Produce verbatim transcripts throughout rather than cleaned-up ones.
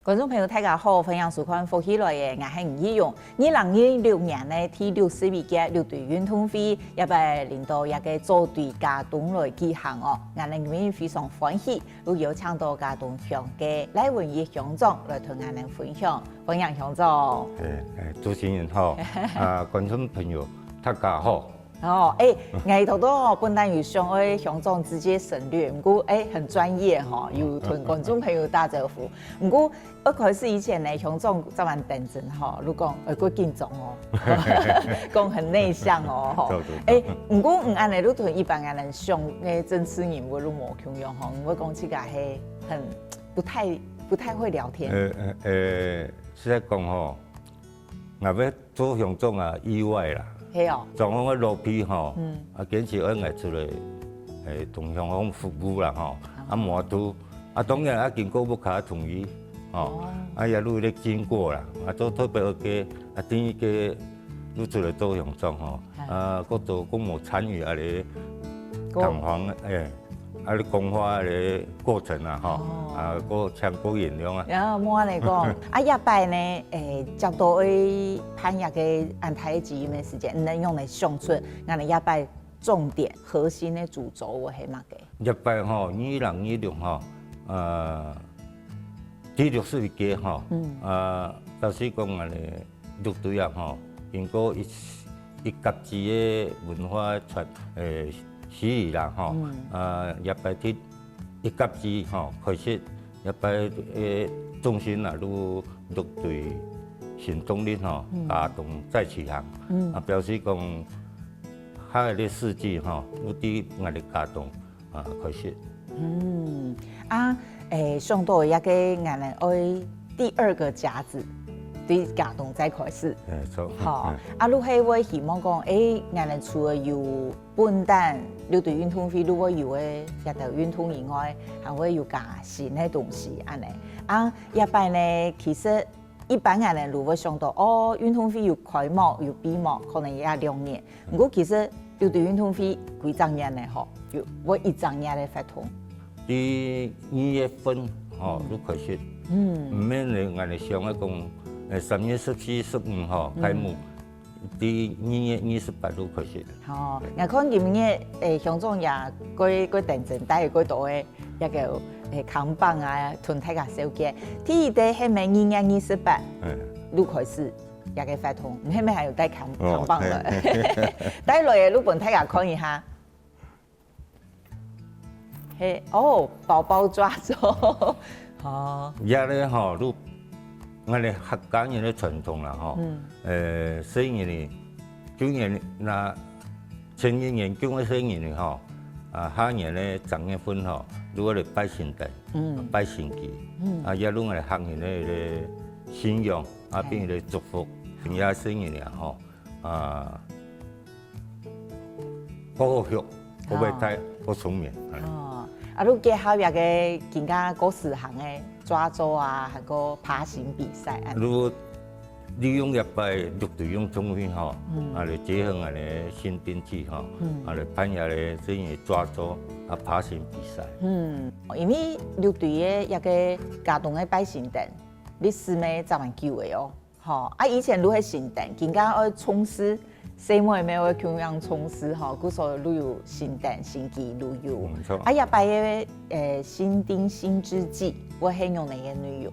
觀眾朋友，大家好，歡迎收看《福氣來了》，𠊎係吳奕蓉。二零二六年呢，第六十一屆六堆運動會，這擺輪到這个左堆佳冬來舉行哦。𠊎等今日非常歡喜，有邀請到佳冬鄉个賴文益鄉長來同𠊎等分享。歡迎鄉長。誒，誒，主持人好，啊，觀眾朋友，大家好。 哦，誒，𠊎頭頭吼，本來有想愛鄉長直接省略，毋過誒，很專業吼，有同觀眾朋友打招呼。毋過，愛開始以前呢，鄉長這滿等陣吼，你講，誒，過緊張哦，講很內向哦，吼。對，對，對。誒，毋過，嗯，恁呢，你同一般个人想，誒，政治人物你無共樣吼，你會講自家係很不太，不太會聊天。呃，呃，呃，實在講吼，𠊎會 做鄉長啊，意外啦。係哦。狀況个落去吼，嗯。啊，堅持愛𠊎出來，誒，同鄉方服務啦吼，啊，無法度，啊，當然啊，經過屋下同意，吼，哦。啊，一路咧經過啦，啊，做特別个，啊，第一个，就出來做鄉長吼，啊。啊，各做公務參與啊咧，講。談話，誒， 啊，你講話个過程啊，吼，哦。啊，過請過原諒啊。然後莫安尼講，啊，這擺呢，誒，接到愛辦這个恁大个責任个時間，你能用來想出，𠊎等這擺重點核心个主軸會係麼个？這擺吼，二零二六吼，呃，第六十一屆吼，嗯。呃，老實講啊咧， 六堆啊吼，經過一，一甲子个文化傳，誒，洗禮啦吼，嗯。啊，這擺第一甲子吼，開始這擺个重心啊，就六堆行動力吼，嗯。佳冬再起航，嗯。啊，表示講，下一个世紀吼，就對𠊎等佳冬 啊，開始。嗯，啊，誒，想到這个，𠊎等愛第二个甲子，對佳冬再開始。誒，著。好，嗯。啊，你係會希望講，誒，𠊎等除了有本旦六堆運動會，你會有个這兜運動以外，還會有加新个東西，恁呢。啊，這擺呢，其實 一般人呢，就會想到，哦，運動會有開幕、有閉幕，可能也兩日。毋過其實六堆運動會幾隻月呢，吼，有，會一隻月个活動。對二月份，吼，嗯。就開始。嗯。毋免呢，𠊎等想个講，誒，三月十四、十五，吼，開幕。嗯。對二月二十八就開始。 吼，𠊎看今日，誒，鄉長也過，過等陣，帶過多个，該个，誒，看板啊，同大家紹介。第一个係毋係二月二十八，嗯。就開始，這个活動，你係毋係還有帶看，哦，看板來？嘿。帶來个，你分大家看一下。嘿，哦，寶寶抓周，哦。這个吼，就 𠊎等客家人个傳統啦，吼。嗯。呃，細人仔，舊年若前一年降个細人仔吼，啊，下年个正月份吼，就愛來拜神燈，嗯。拜神乩，嗯。啊，也就𠊎等客人个，个信仰，啊，嘿。並且祝福，今下細人仔吼，啊， 好好學，好會大，哦。好聰明，哎。哦，啊，你結合這个今下過時行个抓周啊，還過爬行比賽，恁呢。如果利用這擺六堆運動會吼，嗯。啊，來結合𠊎等个新定期吼，嗯。啊，來辦這个這个抓周啊，爬行比賽。嗯，因為六堆个這个佳冬个拜神燈，歷史乜真蠻久个哦。 吼，啊，以前就係神燈，今下愛重視，細妹乜愛共樣重視吼，故所就有神燈、神乩就有。嗯，著。啊，這擺个，呃，新燈新之際，會係仰般个內容？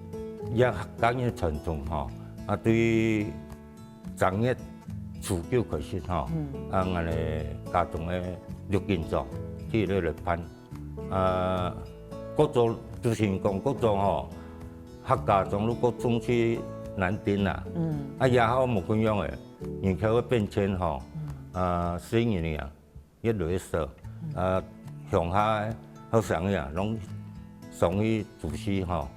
這客家人傳統吼，啊，對正月初九開始吼，嗯。啊，𠊎等佳冬个六根莊，第一个來辦。 啊，過早，就係講過早吼，客家庄就過重視男丁啊。嗯。啊，這下無共樣个，人口个變遷吼，嗯。啊，細人仔啊，越來越少。嗯。啊，鄉下个後生仔啊，攏上去都市吼，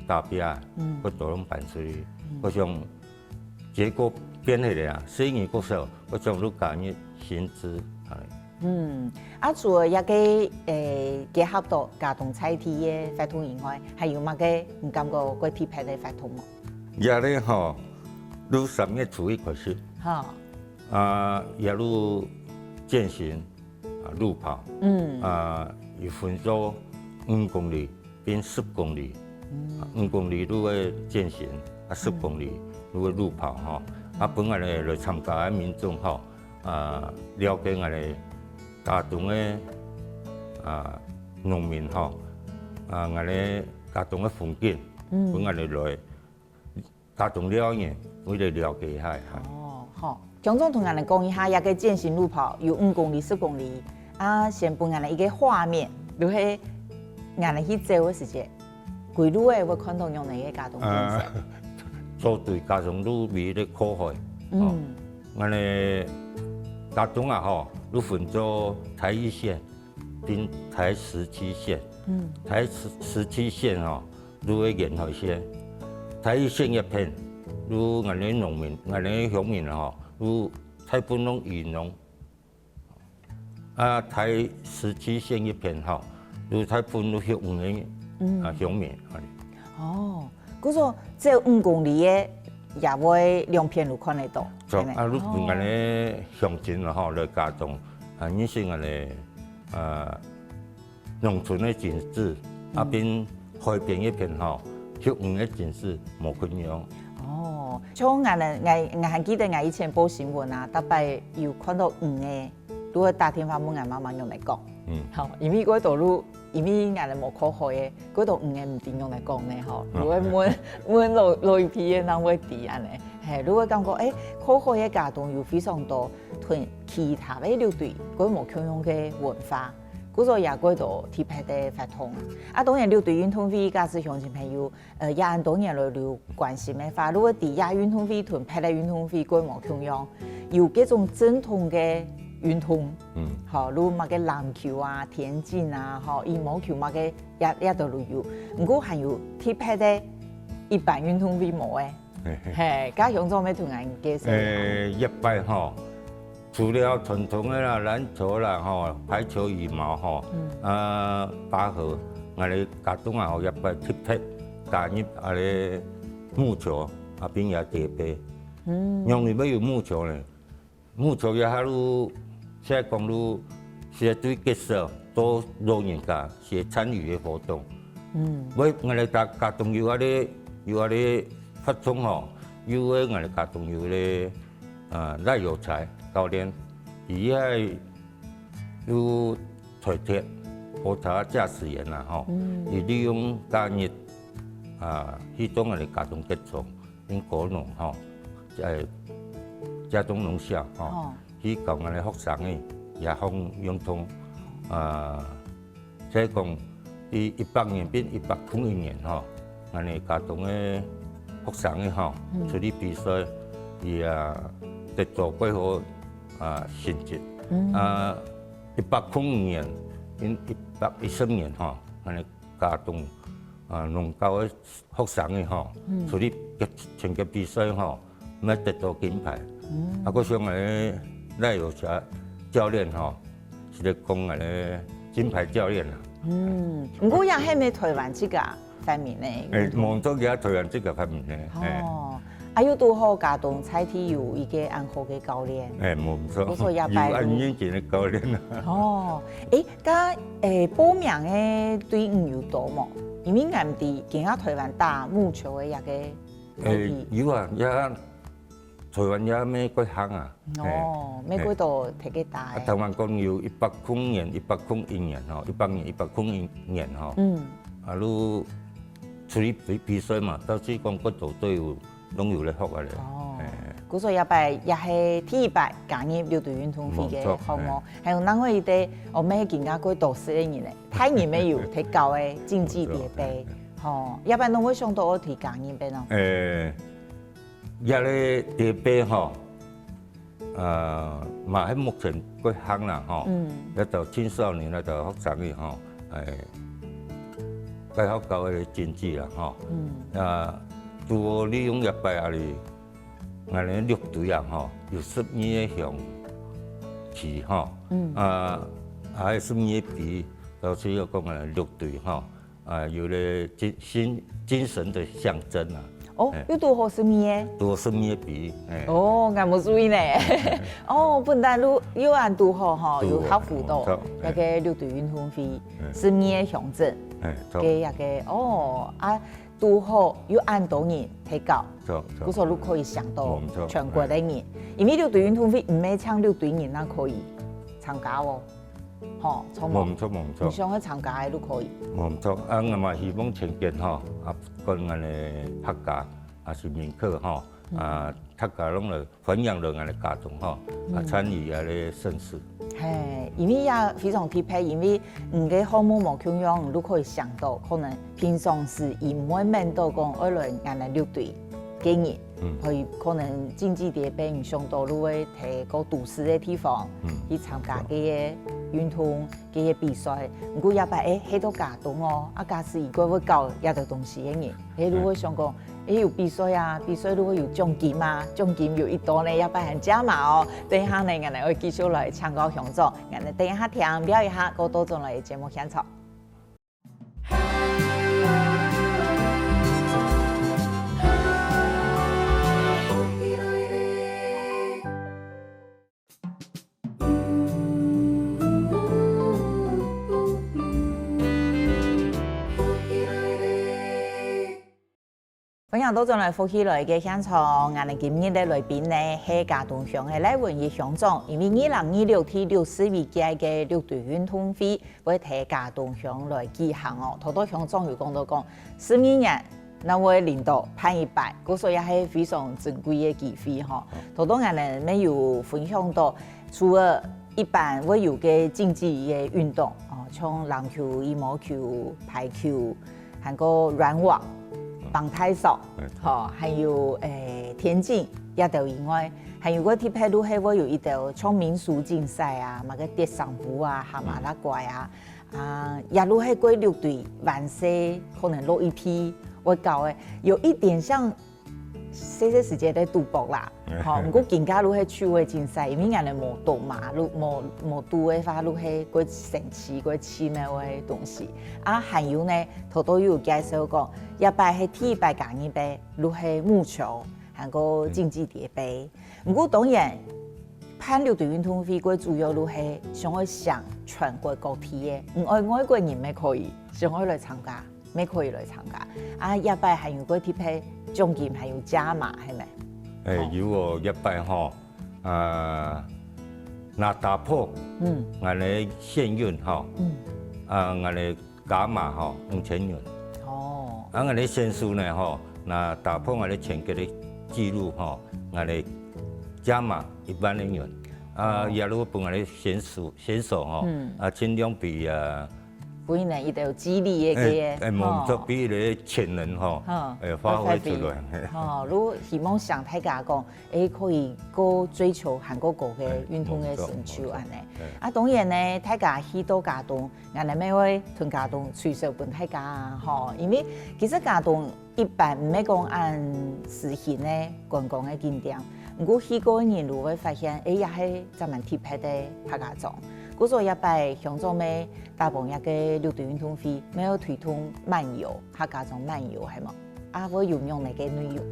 打拚，嗯。過早攏搬出去。嗯。我想 結果變起來啊，細人較少，𠊎想就加入新知，哎。嗯，啊，除了這个，誒，結合到佳冬在地个活動以外，還有麼个你感覺較特別个活動無？這个吼，就三月初一開始，哈。啊，這就健行，啊，路跑，嗯。啊，有分做五公里、 並十公里，五公里路个健行，啊，十公里路个路跑吼，啊，分𠊎兜來參加个民眾吼，啊，了解𠊎兜佳冬个，啊，農民吼，啊，𠊎兜佳冬个風景，分𠊎兜來佳冬尞个人，為了了解一下。哦，好，鄉長同𠊎兜講一下，這个健行路跑有五公里、十公里，啊，先分𠊎兜一个畫面，就係𠊎兜去走个時節，歸路仔會看到仰仔个佳冬景色。呃，做對佳冬路尾个靠海，嗯，𠊎兜佳冬啊吼，就分做台一線、 並台十七線，嗯，台十七線吼，就係沿海線。台一線一片，就𠊎兜農民，𠊎兜鄉民吼，就大部分攏漁農。啊，台十七線一片吼，就大部分畜魚个，嗯，啊，鄉民。哦，故所這五公里个也會兩片就看得到，著，係無？啊，就分𠊎兜鄉親吼來佳冬，啊，認識𠊎兜 呃，農村个景致，啊，並海邊一片吼，畜魚个景致無共樣。哦，像𠊎，𠊎，𠊎還記得𠊎以前報新聞啊，逐擺有看到魚仔，就會打電話問𠊎媽媽仰仔講。嗯，好，因為該道路，因為𠊎兜無靠海个，該道魚仔毋知仰仔講呢吼，就會問，問老，老一輩个人會知恁仔。係，就會感覺，欸，靠海个佳冬有非常多同其他个六堆，佢無共樣个文化。 故所也蓋多特別个活動。啊，當然六堆運動會假使鄉親朋友，呃，也恁多年來有關心个話，如果知這運動會同別个運動會蓋無共樣，有各種正統个運動，嗯，吼，如麼个籃球啊、田徑啊，吼，羽毛球麼个，也，也都有。毋過還有特別个一般運動會無个， 係，該鄉長愛同𠊎介紹一下。欸，這擺吼，除了傳統个啦，籃球啦，吼，排球、羽毛吼，嗯，啊，拔河，𠊎兜佳冬啊，吼，這擺特別加入啊个木球，啊，並且蝶杯。嗯，仰會有木球呢？ 木球這下就，現在講就，係對結社做老人家係參與个活動。嗯，𠊎，𠊎兜佳，佳冬有啊个，有啊个活動吼，有个𠊎兜佳冬有个，呃，賴有才教練，佢係有台鐵火車駕駛員啦吼，嗯，佢利用假日，啊，去做𠊎兜佳冬結中， 因果農吼，欸，佳冬農小吼，哦，去教𠊎兜學生仔，也學運動，啊，所以講，一，一百年變一百空一年吼，𠊎兜佳冬个學生仔吼，嗯，出去比賽，佢也得著蓋好，啊，成績。嗯，啊，一百空一年，因一百一十年吼，𠊎兜佳冬，啊，農教个 學生仔吼，嗯，出去个全國比賽吼，乜得著金牌。嗯，啊，𠊎想个賴有才教練吼，係咧講个金牌教練啊。嗯，毋過也係毋係台灣自家發明个？欸，無錯，也台灣自家發明个。欸，哦，啊，又拄好佳冬在地有一个恁好个教練。欸，無錯，故所也拜託。有恁認真个教練啊。哦，欸， 該，欸，報名个隊伍有多無？因為𠊎毋知今下台灣打木球个這个團體。欸，有啊，也台灣也乜蓋行啊。哦，欸，乜蓋多特別打个。啊，台灣講有一百空年、一百空一年吼，一百年、一百空一年吼。嗯，啊，就出去比，比賽嘛，到時講蓋多隊伍 攏有咧學啊咧。哦，嘿。故所這擺也係第一擺加入六堆運動會个項目，無錯，嘿。還有另外一個，哦，乜係更加過多識个人咧，大人乜有提高个競技蝶杯，無錯，嘿。吼，這擺攏會想到愛提加入个哦。誒，這個蝶杯吼， 呃，嘛係目前各項啦吼，嗯。這兜青少年、這兜學生仔吼，誒，該學校个經濟啦吼，嗯。啊，拄好利用這擺啊哩，𠊎等六堆啊吼，有十二個鄉市吼，嗯。啊，還有十二個埤，到時候講啊六堆吼， 啊，有了精，精，精神的象徵啊。哦，嘿。又拄好十二個。拄好十二個埤，嘿。哦，𠊎無注意呢。哦，本來又，又恁拄好吼，拄好，有合乎到，無錯，嘿。該個六堆運動會，嗯。十二個鄉鎮，个一个哦啊，堵好有恁多人提交，故所就可以請到全國个人，因為六堆運動會毋係淨六堆人正可以參加哦，吼，著無？無毋著，無毋著。你想愛參加个都可以。無毋著，啊，𠊎嘛希望全國吼，啊，不管𠊎个客家還係閩客吼，啊，大家攏來 歡迎來𠊎个佳冬吼，啊，參與這个盛事。嘿，因為也非常特別，因為你个項目無共樣，你都可以想到，可能平常時佢毋會愐到講愛來𠊎个六堆个人，所以可能經濟特別影響到，你會在較都市个地方去參加這个運動、這个比賽。毋過這擺，誒，係到佳冬哦，啊，假使如果會搞這兜東西个人，誒，你會想講， 誒，有比賽啊，比賽就會有獎金啊，獎金有幾多呢，這擺還加碼哦。等一下呢，𠊎等會繼續來請教鄉長，𠊎等等一下聽尞一下，過倒轉來節目現場。 歡迎倒轉來福氣來个現場，𠊎等今日个來賓呢係佳冬鄉个賴文益鄉長，因為二零二六第六十一屆个六堆運動會會在佳冬鄉來舉行哦。頭到鄉長有講到講，十二年正會輪到辦一擺，故所也係非常珍貴个機會吼。頭到𠊎等乜有分享到，除了一般會有个競技个運動哦，像籃球、羽毛球、排球， 還過軟網、綁大索，吼，還有誒田徑這兜以外，還有个特別就係會有一兜像民俗競賽啊，麼个跌衫朏啊、蛤蟆打怪啊，啊，也就係過六堆灣勢可能落一批會搞个，有一點像 細細時節个賭博啦，吼，毋過更加就係趣味競賽，因為𠊎等無賭嘛，就無無賭个話，就係過神奇、過奇妙个東西。啊，還有呢，頭到有介紹講，這擺係第一擺加入个，就係木球，還過競技疊杯。毋過當然，辦六堆運動會過主要就係想愛請全國各地个，毋愛外國人乜可以，想愛來參加。 乜可以來參加。啊，這擺還有過特別獎金，還有加碼，係無？誒，有哦，這擺吼，啊，若打破，嗯，𠊎个縣運吼，嗯，啊，𠊎个加碼吼，五千元。哦，啊，𠊎个選手呢吼，若打破𠊎个全國个紀錄吼，𠊎个加碼一萬个銀。啊，也就分𠊎个選手選手吼，嗯，啊，盡量比啊。 分人一兜激勵个个，誒，誒，吼，無毋著，比一个潛能吼，吼，誒，發揮出來。發揮。吼，就希望想大家講，誒，可以過追求還過高个運動个成就恁呢。誒，啊，當然呢，大家去到佳冬，𠊎等乜會同佳冬推銷分大家啊，吼，因為其實佳冬 一般毋係講恁時興个觀光个景點，毋過去過个人就會發現，誒，也係隻蠻特別个客家庄。故所這擺鄉長乜打幫這个六堆運動會，乜愛推動漫遊，客家庄漫遊，係無？啊，會有麼个內容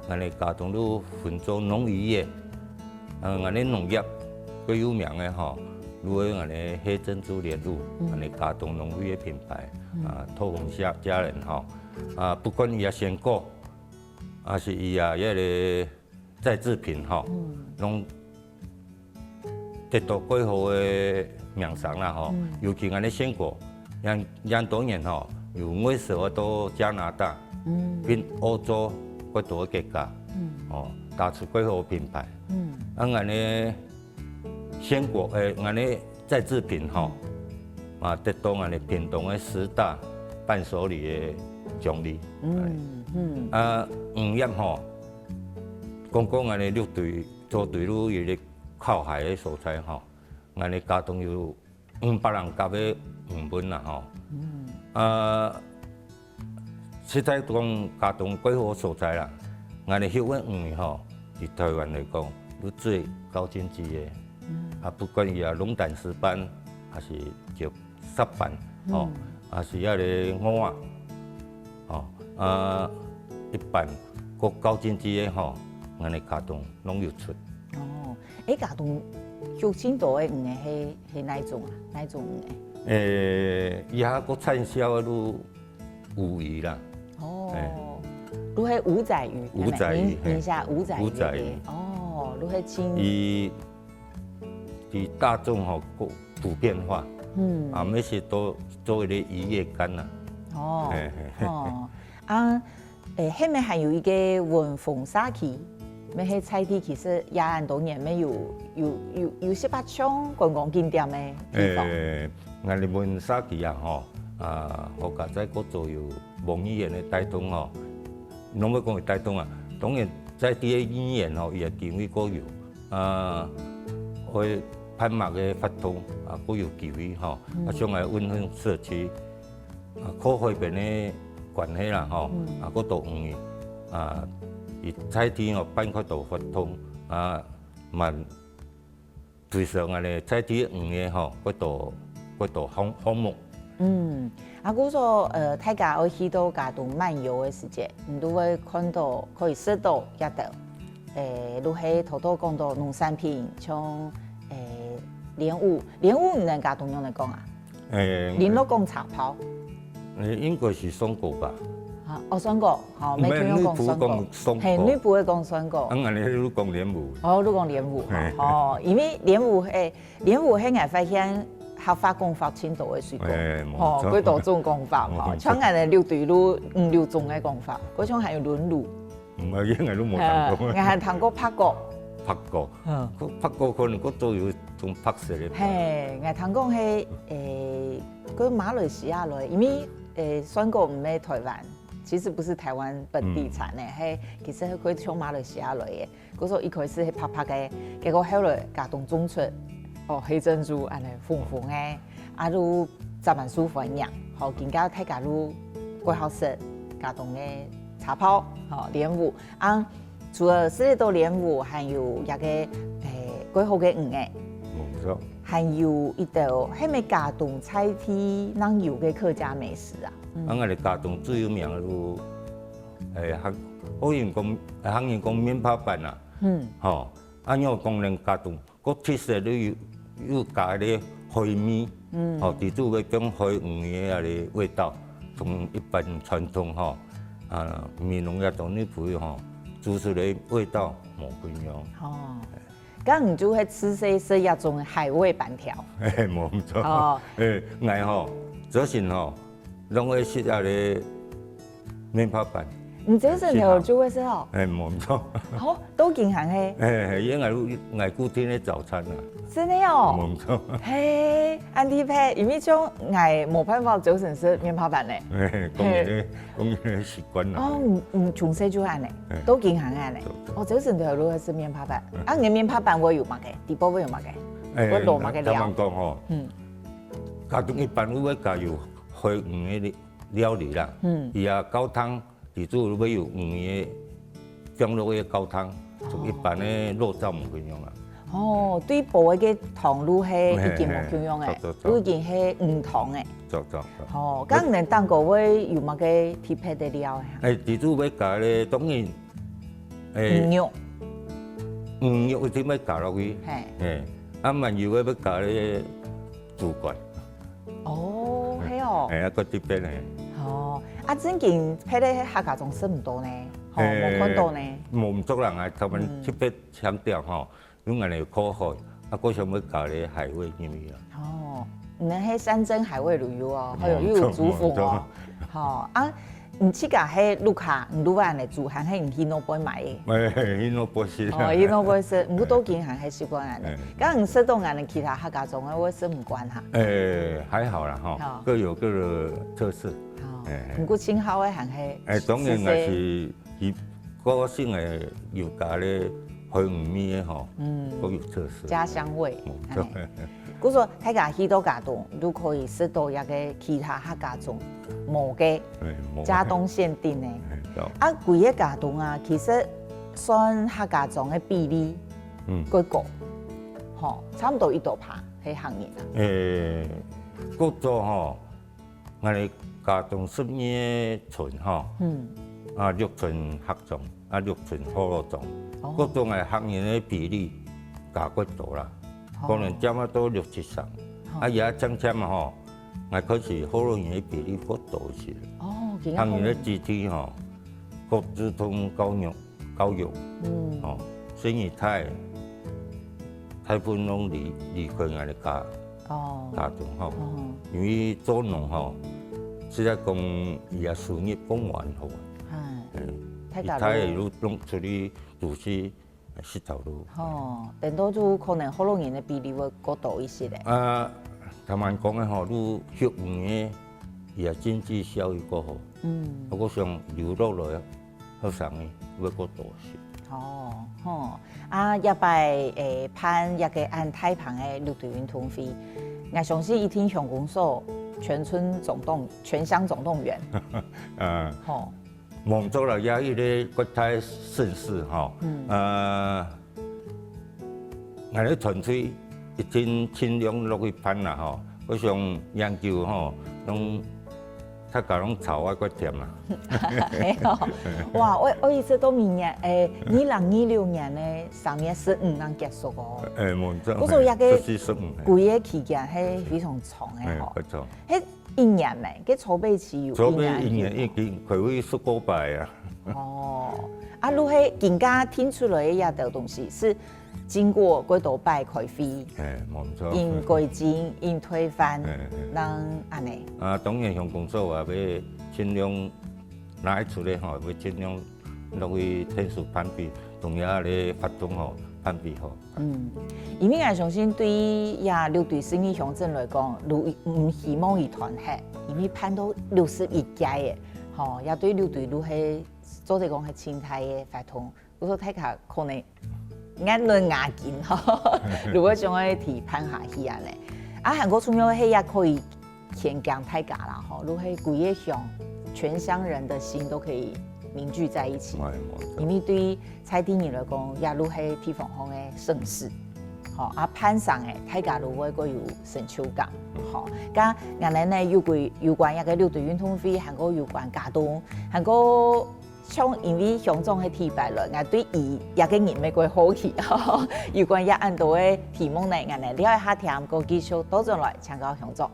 ？𠊎等佳冬就分做農漁業，呃，𠊎等農業最有名个吼，就係𠊎等黑珍珠蓮霧，嗯，𠊎等佳冬農漁个品牌，嗯，啊，透紅蝦蝦仁吼， 啊，不管佢个鮮果，還係佢个該个再製品吼，嗯，攏得到蓋好个名聲啦吼。嗯，尤其𠊎等鮮果，恁恁多年吼，由外銷到加拿大，嗯，並歐洲蓋多个國家，嗯，哦，打出蓋好个品牌。嗯，啊，𠊎等 鮮果，誒，𠊎等个再製品吼，啊，得到𠊎等屏東个十大伴手禮个獎勵。嗯，嗯。啊，漁業吼，講講𠊎等六堆，做對路有一个靠海个所在吼，𠊎等佳冬有五百零甲个漁塋啦吼。嗯。啊， 實在講，佳冬蓋好所在啦，𠊎等畜个魚吼，在台灣來講，就最高經濟个。嗯。啊，不管佢啊龍膽石斑，還係石斑，吼，嗯，還係該个蚵仔，吼，啊，一般較高經濟个吼，𠊎等佳冬攏有出。哦，誒，佳冬畜盡多个魚仔係係哪種啊？哪種魚仔？誒，這下个產銷个就烏魚啦。哦，就係烏仔魚，五仔魚，係無？你，你寫烏仔魚个。五仔魚。哦，就係清。佢，佢大眾吼，普遍化。嗯。啊，乜係做，做一個漁業竿啊。哦，嘿，嘿，嘿。哦，啊， 誒，係毋係還有一個文峰社區，乜係在地其實也恁多年，乜有，有，有，有十八項觀光景點个地方。誒，𠊎俚文社區啊，吼，啊，學家在各做有文藝園个帶動吼，攏會講有帶動啊。當然，在地个語言吼，也定位各有，啊，會辦麼个活動啊，各有機會吼。啊，像𠊎文峰社區， 啊，靠海邊个關係啦，吼，啊，過多魚，啊，佢在地吼辦較多活動，啊，蠻推銷𠊎俚在地魚个吼，過多，過多項，項目。嗯，啊，故所，呃，大家愛去到佳冬漫遊个時節，你都會看到，可以食到這兜，誒，就係頭頭講到農產品，像，誒，蓮霧，蓮霧你等佳冬仰般講啊？ 誒，林落講茶泡。誒，應該係酸果吧？啊，哦，酸果，吼，毋係，每個人講酸果。內埔講酸果。嘿，內埔會講酸果。啊，𠊎俚就講蓮霧。哦，就講蓮霧，嘿。哦，因為蓮霧係，蓮霧係𠊎發現客話講法盡多个水果。誒，無錯。吼，幾多種講法，吼，無錯。像𠊎俚六堆就五六種个講法，該像還有輪滷。 毋係，𠊎都無聽過。啊，𠊎還聽過白果。白果，嗯。白果可能過做有種白色个。嘿，𠊎聽講係，誒，過馬來西亞來，因為，誒，酸果毋係台灣，其實不是台灣本地產个，嗯。係，其實係過從馬來西亞來个。故所一開始係白白个，結果後來佳冬種出，哦，黑珍珠恁樣紅紅个。 啊，就十分受歡迎，吼，今下大家就過好食佳冬个茶泡，吼，蓮霧。啊，除了食到蓮霧，還有這個，誒，過好个魚仔。無錯。還有一道，係毋係佳冬在地正有个客家美食啊？嗯。啊，𠊎俚佳冬最有名个就，誒，客，客人講，客人講面帕粄啊。嗯。吼，啊，因為講人佳冬 該其實都有，有加个海味，嗯。吼，佢就會將海魚个該個味道，同一般傳統吼，啊，美濃也當內埔吼，煮出來味道無共樣。哦，該你就係試食食這種海味粄條。嘿，無錯。哦。誒，𠊎吼，早晨吼，攏會食該個 面帕粄。你朝晨頭就會食哦？誒，無毋著。好，都經行嘿。誒，係，因為𠊎，𠊎固定个早餐啊。真个哦？無毋著。嘿，恁特別，因為像𠊎無辦法朝晨食面帕粄呢。誒，講起來，嘿。講起來習慣啦。哦，你，你從細就恁呢，誒。都經行恁呢。著，著。哦，朝晨頭就會食面帕粄。嗯。啊，你个面帕粄會有麼个？底部會有麼个？誒，會落麼个料？聽人講吼，嗯。佳冬一般會加有海魚个 料理啦。嗯。佢啊，高湯，佢就會有魚个，放落个高湯，同一般个肉燥無共樣啦。哦，對，煲个湯就係已經無共樣个，嘿，嘿，著，著，著。就已經係魚湯个。著，著，著。哦，該你等下會有麼个特別个料啊？誒，佢就會加咧，當然，誒，魚肉。魚肉一定會加落去。嘿。嘿，啊，還有个會加咧豬肝。 哦，係哦。哎，啊，過這邊呢？哦，啊，正經，別个客家庄食毋著呢，吼，哎，無看著呢。無毋著啦，啊，他們特別強調吼，嗯。用恁樣靠海，啊，過想要加个海味入去啊。哦，你們係山珍海味旅遊哦，嗯，還有又有主婦哦。無錯，無錯。吼，啊， 你自家係屋下，你就會恁樣煮，還係你去外背買个？哎，去外背食啊。哦，去外背食，毋過都經還係習慣恁樣。哎。該你食著恁樣其他客家庄个會食毋慣哈？哎，還好啦，吼，好。各有各的特色。好。哎，哎。毋過盡好个還係，哎，當然也係，食，佢個性个有加个海魚味个吼，嗯，都有特色。家鄉味，嗯，哎。對。 故所大家去到佳冬，就可以食著這個其他客家庄無个，哎，無个。佳冬限定个。哎，對。啊，歸個佳冬啊，其實算客家庄个比例，嗯，較高，吼，差毋多幾多趴係客人啊？哎，較早吼， 𠊎俚佳冬十二村吼，嗯。啊，六村客庄，啊，六村福佬庄，哦。各種个客人个比例加較多啦，哦。可能佔啊到六七成。哦。啊，也漸漸啊吼， ，𠊎開始學老人个比例較多一些。哦，其實學老人。他們个肢體吼，較注重教育，教育，嗯。哦，所以大，大部分攏離，離開𠊎个家，哦。家中吼。哦。因為做農吼，實在講，佢个收入講還好啊。哎，嗯，大家都佢大个又攏出去都市 食頭路。吼，等到就可能學老人个比例會較多一些咧。啊，坦白講个吼，你畜牧个，也經濟效益較好。嗯。不過像留落來个學生个會較多些。哦，吼，啊，這擺，誒，辦這個恁大棚个六堆運動會，𠊎相信一定鄉公所全村總動，全鄉總動員。嗯。吼。 望做了也一個國泰盛世吼，嗯。呃，𠊎个團隊一定盡量落去辦啦吼。我想研究吼，攏大家攏吵啊，較甜啦。係哦。哇，𠊎，𠊎一直到明年，誒，二零二六年个三月十五正結束哦。誒，望做，不過這個十四十五，嘿。規個期間係非常長个吼。誒，不錯。係 一年呢，該籌備期有一年。籌備一年已經開會十過擺啊。哦，啊，你係今下定出來个這兜東西，係經過幾多擺開會，哎，無錯。因改進，因推翻，哎，哎。人恁呢。啊，當然鄉公所啊，會盡量拿出來吼，會盡量落去天數辦理，同樣个活動吼，辦理吼。 嗯，因為𠊎相信對這六堆十二鄉鎮來講，你毋希望佢斷忒，因為辦到六十一屆个，吼，也對六堆就係做得講係盡大个活動。毋過大家可能眼輪牙金吼，如果想愛提辦下去恁呢。啊，還過重要个係也可以 牽動大家啦，吼，就係歸個鄉，全鄉人的心都可以凝聚在一起。哎，無錯。因為對在地人來講，也就係地方上个盛事。吼，啊，辦成个，大家就會較有成就感。吼，該𠊎等呢，有關，有關這個六堆運動會，還過有關佳冬，還過像因為鄉長係第一擺來，𠊎對佢這個人乜較好奇。有關這恁多个題目呢，𠊎等聊一下天，過繼續倒轉來請教鄉長。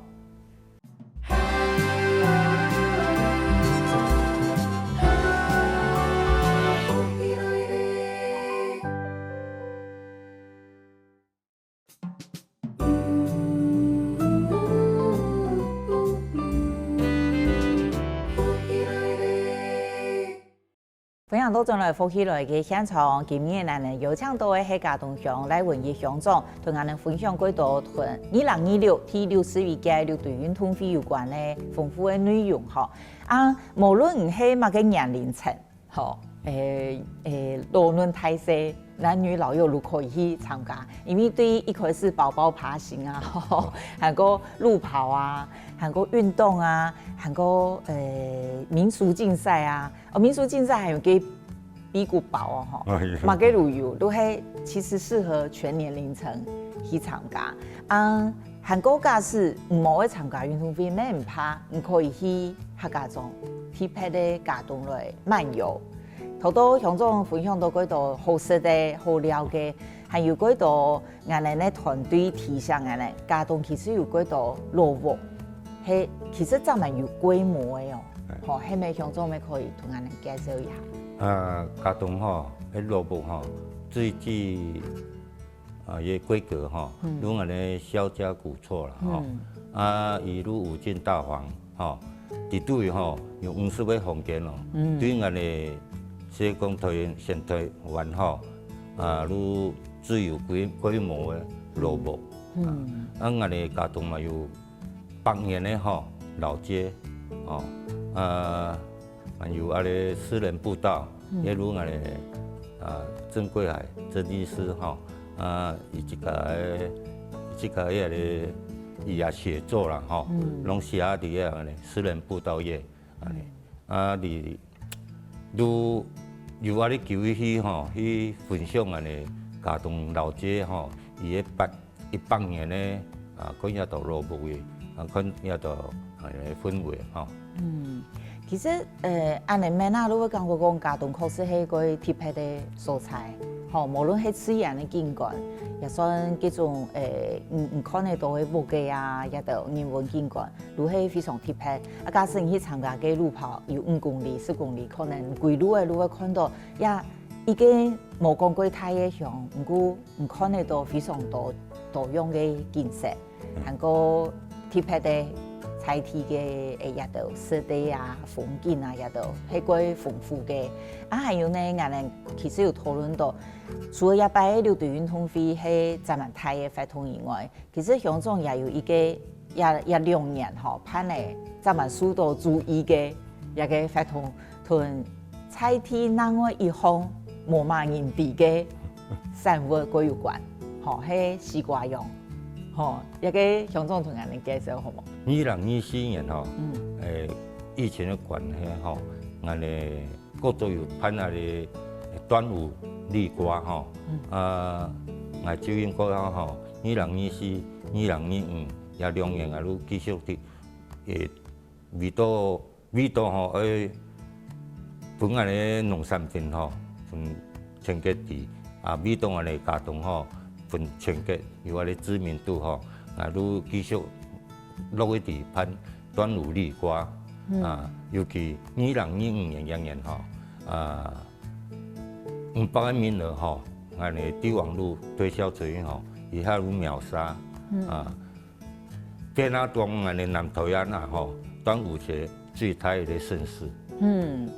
歡迎倒轉來福氣來个現場，今日𠊎等邀請到个係佳冬鄉賴文毅鄉長，同𠊎等分享較多同二零二六第六十一屆六堆運動會有關个豐富个內容吼。啊，無論你係麼个年齡層，吼，誒，誒，老嫩大細，男女老幼都可以去參加，因為對一開始跑步爬行啊，吼，還過路跑啊，還過運動啊，還過，誒，民俗競賽啊， 哦，民俗競賽還有該比古堡哦，吼，哎呀。麼个都有，都係其實適合全年齡層去參加。啊，還過假使無愛參加運動會，乜毋怕，你可以去客家庄，去別个佳冬來漫遊。頭到鄉長分享到幾多好食个、好尞个，還有幾多 𠊎等个團隊提醒𠊎等，佳冬其實有幾多老屋，係其實正蠻有規模个哦。哎。吼，係毋係鄉長乜可以同𠊎等介紹一下？啊，佳冬吼，該老屋吼，最近啊，个規格吼，嗯。就恁呢小加古厝啦吼。嗯。啊，佢就有盡大方吼， 一堆吼，有五十个房間哦。嗯。對𠊎等，所以講台灣，全台灣吼，啊，就最有規，規模个老屋。嗯。啊，啊，𠊎等佳冬嘛有百年个吼，老街，吼，啊，還有啊个私人步道，嗯。例如𠊎等，啊，鄭貴海鄭醫師吼，啊，佢自家个，佢自家个个，佢也寫作啦吼，嗯。攏寫佇个私人步道个。 恁呢。嗯。啊，你，就有啊，你叫佢去吼，去分享恁呢，佳冬老街吼，佢个百，一百年个，啊，看這兜老屋个，啊，看這兜，啊，氛圍吼。嗯，其實，呃，恁樣問啊，你會感覺講佳冬確實係一個特別个所在，吼，無論係自然个景觀，也算這種，呃，你，你看得到个屋仔啊，也都人文景觀，都係非常特別。啊，假使你去參加个路跑，有五公里、十公里，可能歸路个你會看到，也已經無講過大个鄉，毋過你看得到非常多多樣个景色。 還過特別个在地个，誒，這兜食个啊、風景啊，這兜係過豐富个。啊，還有呢，𠊎等其實有討論到，除了這擺个六堆運動會係這麼大个活動以外，其實鄉長也有一個，也，也兩年吼，辦个這麼受到注意个一個活動，同在地另外一項無麼人知个產物過有關，吼，係西瓜秧。 吼，這個鄉長同𠊎等介紹好無？二零二四年吼，嗯。誒，疫情个關係吼，𠊎等各州有辦啊个端午立瓜吼，嗯。啊，𠊎就應該吼，二零二四、二零二五這兩年啊，都繼續个，誒，為到 為到吼，愛分𠊎个農產品吼，分全國知，啊，為到𠊎个佳冬吼，分全國有𠊎个知名度吼，𠊎都繼續落去知辦端午立瓜，嗯。啊，尤其二零二五年這年吼，啊，五百个名額吼，𠊎个帝王路推銷出去吼，一下都秒殺，嗯。啊， 變啊當𠊎个南投縣啊吼，端午節最大个盛事。嗯，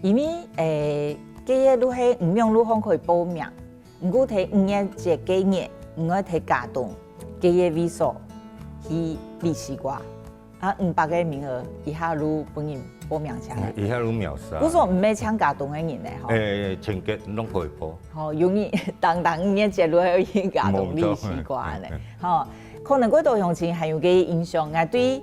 因為，誒，這個就係毋用路項可以報名，毋過在五月節該日，你愛在佳冬，該個位所去立西瓜。啊，五百個名額，一下就分人報名起來。一下就秒殺。故所毋係淨佳冬个人呢，吼。誒，全國攏可以報。吼，有人，當當五月節就愛去佳冬立西瓜呢。無錯。吼， 可能過多鄉親還有个印象，𠊎對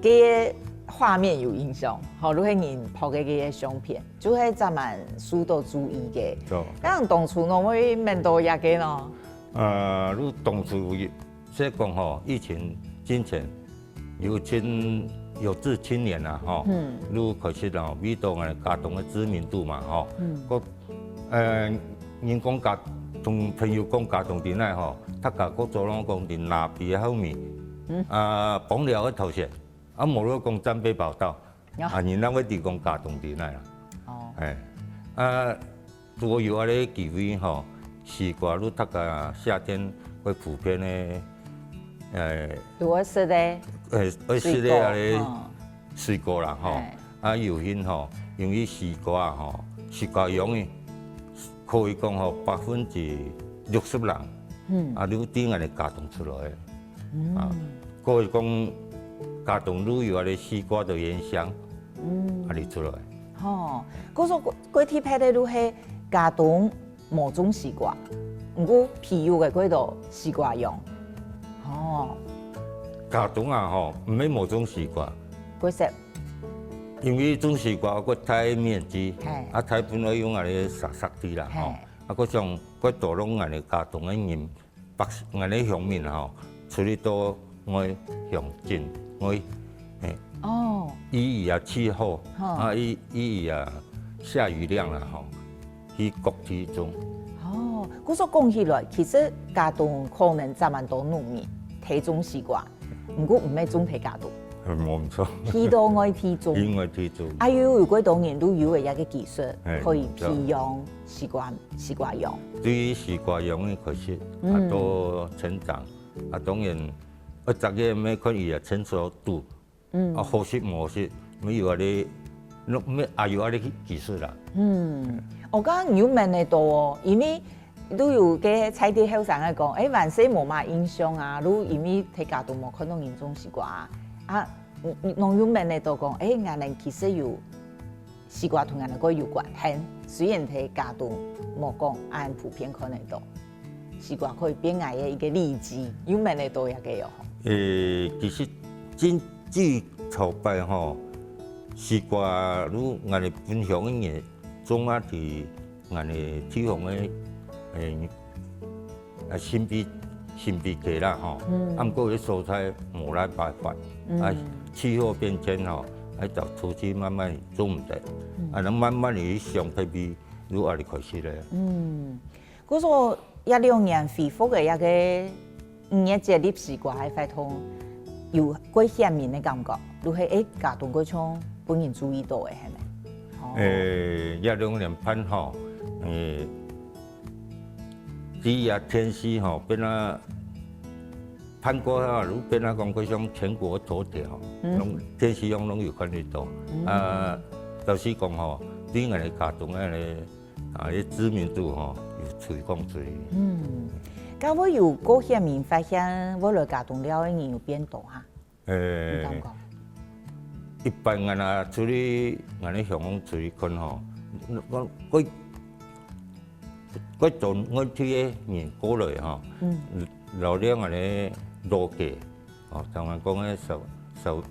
个畫面有印象，吼，就係人拍个个相片，就係真蠻受到注意个。著。該當初哪會愐到這個呢？呃，就當初係講吼，疫情進前，有青，有志青年啊，吼，嗯。就開始吼，為到𠊎佳冬个知名度嘛，吼，嗯。个 呃，人講佳，同朋友講佳冬在哪吼，大家各做攏講在哪邊後面，嗯。啊，傍寮个頭前，啊，無就講戰備跑道，有。啊，人哪會知講佳冬在哪啦。哦。哎，啊，如果有恁个機會吼，西瓜就大家夏天會普遍个，呃，就愛食个，呃，愛食个水果，恁个吼。水果啦，吼。哎。 啊，有形吼，因為西瓜吼，西瓜秧个，可以講吼，百分之六十零，嗯。啊，就對𠊎个佳冬出來个。嗯。啊，可以講佳冬就有恁个西瓜个原鄉，嗯。啊，就出來。吼，故所過，過特別个就係佳冬 無種西瓜，毋過培育个幾多西瓜秧。哦。佳冬啊吼，毋係無種西瓜。為什？因為種西瓜个大面積，嘿。啊，大部分愛用恁个沙石地啦，吼。嘿。啊，佢想，佢多用恁个佳冬个人，北，恁个鄉民吼，出去到 愛鄉鎮，愛，嘿，哦。依佢个氣候，吼。啊，依，依佢个下雨量啦，吼，去各地種。哦，故所講起來，其實佳冬可能真蠻多農民，提種西瓜，毋過毋係種提佳冬。嗯，無錯。提到外地種。去外地種。啊，又有幾多年都有个一個技術，嘿，可以培養西瓜，西瓜秧。對於西瓜秧个開始，嗯。啊，到成長，啊，當然 啊，逐个愛看佢个成熟度，嗯。啊，好食無食，愛有恁个，愛，也有恁个技術啦。嗯，哦，剛剛你有問得到哦，因為都有个在地後生个講，誒，還細無麼印象啊，都因為在佳冬無看到人種西瓜啊，啊，你，你，你有問得到講，誒，𠊎等其實有 西瓜同𠊎等个有關係，雖然在佳冬無講恁普遍看得到，西瓜可以變矮个一個利基，有問得到這個哦。誒，其實真，最頭擺吼，西瓜就𠊎等分享个人種啊，在𠊎等地方个，誒， 啊，新埤，新埤溪啦吼，嗯。啊，毋過有个所在無來辦法，嗯。啊，氣候變遷吼，啊，愛走出去慢慢做毋得，啊，能慢慢地去想，特別有壓力開始咧。嗯，故所一兩年恢復个一个五月節立西瓜个活動，有過顯明个感覺，就係誒，佳冬个像分人注意到个，係咪？哦，誒，一兩年半吼，誒，這个天氣吼，變啊，半過啊，就變啊講，佢像全國頭條，攏電視上攏有看得到。啊，老實講吼，對𠊎个佳冬个咧，啊，个知名度吼，有推廣出去。嗯，該會有過顯明發現，會來佳冬尞个人有變多哈？ 誒，你敢講？一般𠊎若出去，𠊎个鄉下出去看吼，𠊎，𠊎，𠊎從外地个人過來吼，嗯，尞尞𠊎个老街，哦，台灣講个小，小，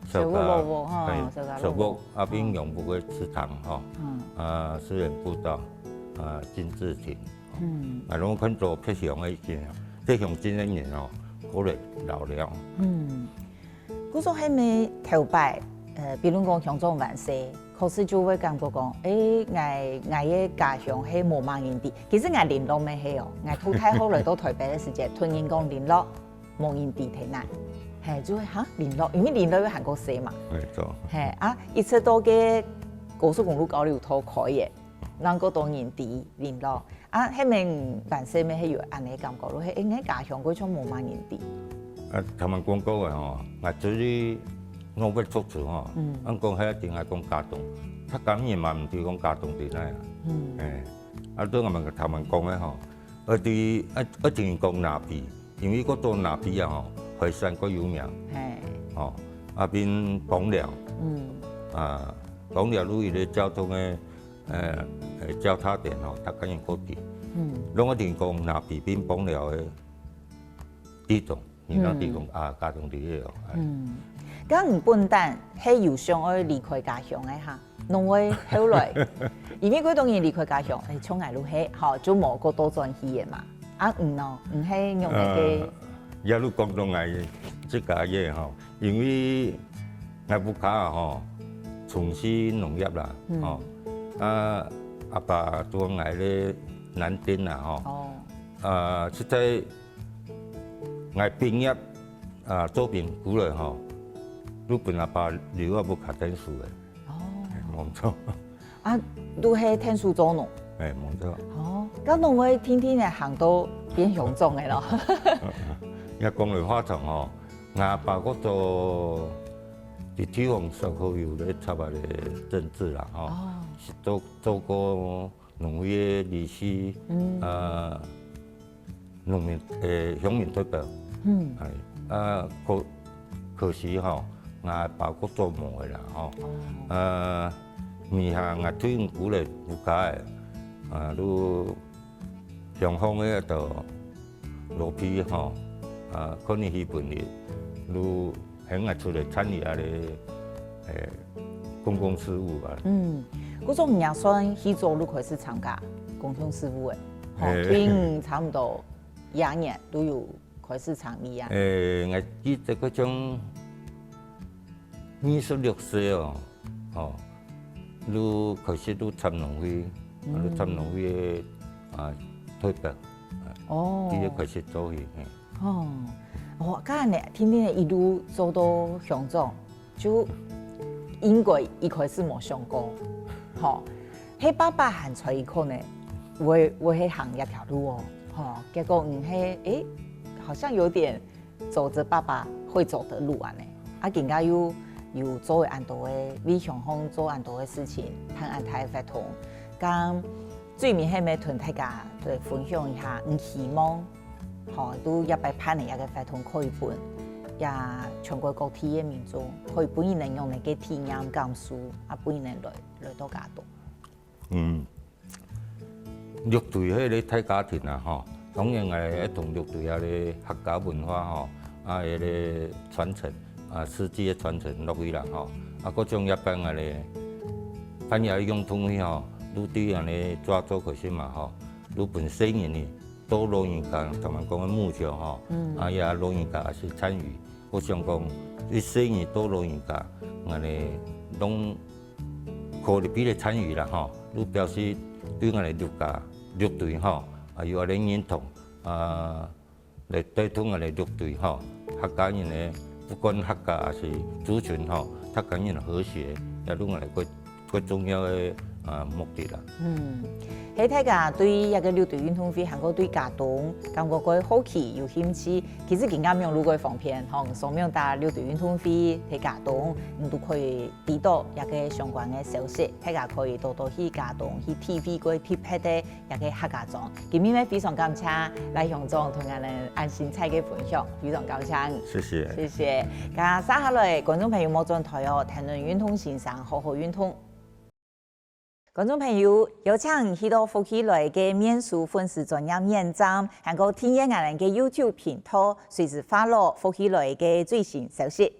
小屋落屋吼，嘿，小家小屋，落屋。啊，變養屋个池塘吼，嗯，啊，思源步道，啊，金字亭，嗯，啊，然後看到別鄉个一些，別鄉鎮个人哦，過來尞尞。嗯。 故所係毋係頭擺，呃，比如講鄉長還細，可是就會感覺講，誒，𠊎，𠊎个家鄉係無麼人知。其實𠊎零六乜係哦，𠊎讀大學來到台北个時節，同人講零六，無人知在哪。嘿，就會哈，零六，因為零六又還過細嘛。沒錯。嘿，啊，一直到該高速公路交流道開个， 能夠當人知零六。啊，係毋係還細乜係有恁呢感覺咯，係，誒，𠊎家鄉該像無麼人知。啊，頭先講過个吼，𠊎出去外背讀書吼，嗯，恁講係一定愛講佳冬，客家人嘛毋知講佳冬在哪啊。嗯，誒，啊，對𠊎兜頭先講个吼，一定，一，一定講那霸，因為該做那霸啊吼，海產較有名。嘿，吼，啊，變枋寮，嗯，啊，枋寮路一个交通个 呃，呃，交叉點吼，大家人過去。嗯，攏一定講那霸變枋寮个地點，你那地點啊，佳冬地个哦。嗯，該你本旦係有想愛離開家鄉个哈，攏會後來，因為幾多人離開家鄉，誒，像𠊎就係，吼，就無過倒轉去个嘛。啊，你呢？你係仰般个？呃，也有講到𠊎自家个吼，因為𠊎屋下啊吼，從事農業啦，嗯，吼， 啊，阿爸做𠊎个男丁啊吼，哦，啊，實在𠊎畢業啊，做兵過來吼，就分阿爸留啊屋下𢯭手个。哦，誒，無錯。啊，就係𢯭手做農。誒，無錯。哦，該農會定定仔行到變鄉長个咯。也講來話長吼，𠊎阿爸過做在地方社會有咧參與个政治啦吼，哦，是做 做過農會个理事，嗯，呃，農民，誒，鄉民代表，嗯，誒，啊，可，可惜吼，𠊎阿爸過做無个啦吼，哦，呃，尾下𠊎退伍過來屋下个，啊，就 鄉方个就羅皮吼，啊，可能去分你，就喊𠊎出來參與啊咧，誒，公共事務吧。嗯，故所你也算起早就開始參加公共事務誒，吼，誒，差毋多一年就有開始參與啊。誒，𠊎記得該種二十六歲哦，吼，就開始就參農會，啊，就參農會个啊代表。 哦，直接開始做起，嘿。哦，哦，該恁呢，定定仔一路做到鄉長，就應該一開始無想過，吼，係爸爸喊出一口呢，會，會係行這條路哦，吼，結果毋係，誒，好像有點走著爸爸會走的路恁呢。啊，今下又有做恁多个，為鄉方做恁多个事情，辦恁大个活動，講 最尾係毋係同大家來分享一下，你希望，吼，就這擺辦个這个活動可以分，也全國各地个民眾可以分佢等仰仔个體驗感受，啊，分佢等來，來到佳冬。嗯，六堆係个大家庭啊，吼，當然𠊎愛同六堆啊个客家文化吼，啊，个傳承，啊，四季个傳承落去啦，吼，啊，各種也辦啊个，辦也用通去吼，就對恁呢抓做開始嘛，吼。 就分細人仔到老人家，頭先講个木橋吼，嗯，啊，也老人家也是參與。我想講，對細人到老人家，恁呢攏可以比例參與啦吼，就表示對𠊎等六家六隊吼，啊有恁仔認同，啊來帶動𠊎等六隊吼，客家人个，不管客家還係族群吼，客家人个和諧，也係𠊎等个 个重要个啊目的啦。嗯，係大家對這个六堆運動會還過對佳冬感覺過好奇有興趣，其實今下網路个方便，吼，掃描打六堆運動會在佳冬，你都可以知到這个相關个消息，大家可以多多去佳冬去體會過特別个這个客家庄。今日呢非常感謝賴鄉長同𠊎等恁精彩个分享，非常感謝。謝謝。謝謝。該接下來，觀眾朋友莫轉台哦，談論運動先生，好好運動。 觀眾朋友，邀請你去到福氣來个面書粉絲專頁網站，還過訂閱𠊎等个YouTube頻道，隨時follow福氣來个最新消息。